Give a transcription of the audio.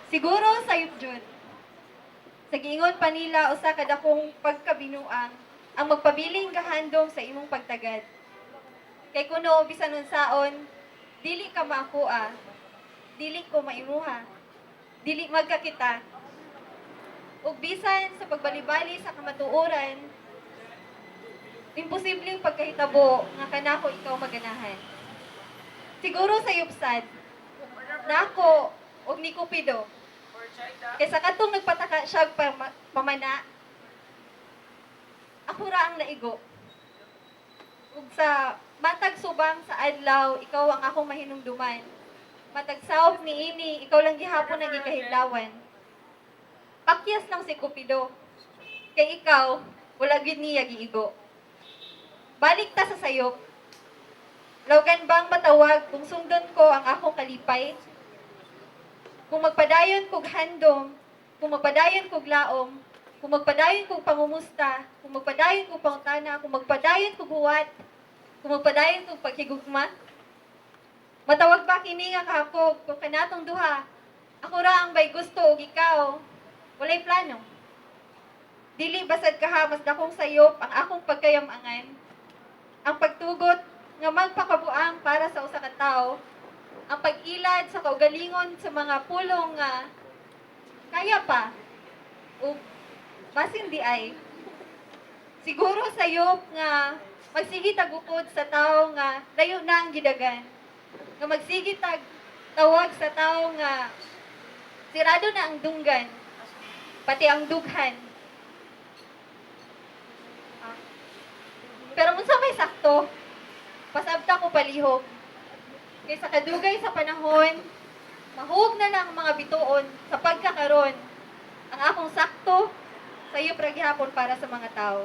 Siguro sayop jud. Sa giingon pa nila, usa ka dakong pagkabinuang ang magpabiling gahandom sa imong pagtagad. Kay kuno bisan unsaon, dili ka maakoa, dili ko maimuha, dili magkakita. Ug bisan sa pagbalibali sa kamatuoran, imposibleng pagkahitabo nga kanako ikaw maganahan. Siguro sayop sad, nako og ni Cupido. Kay sa katong nagpataka siya pamana, ako ra ang naigo. Ug sa matag subang sa adlaw, ikaw ang akong mahinumduman. Matag saop niini, ikaw lang gihapon ang gikahidlawan. Pakyas lang si Cupido. Kay ikaw, wala gyud niya giigo. Balik ta sa sayop. Lawgan bang matawag kung sundon ko ang akong kalipay? Kung magpadayon kog handom, kung magpadayon kog laom, kung magpadayon kog pangumusta, kung magpadayon kog pangutana, kung magpadayon kog huwat, kung magpadayon kog paghigugma? Matawag ba kini nga kahakog kung kanatong duha, ako ra ang may gusto ug ikaw, walay plano? Dili basad kaha mas dakong sayop ang akong pagkayamangan, ang pagtugot nga magpakabuang para sa usa ka tawo, ang pag-ilad sa kaugalingon sa mga pulong nga kaya pa ug basin diay? Siguro sayop nga magsige tag ukod sa tawo nga layo na ang gidagan, nga magsige tag tawag sa tawo nga sirado na ang dunggan, pati ang dughan. Pero unsa may sakto, pasabta ko palihog. Kay sa kadugay sa panahon, mahug na lang ang mga bituon sa pagkakaron. Ang akong sakto, sayop ra gihapon para sa mga tao.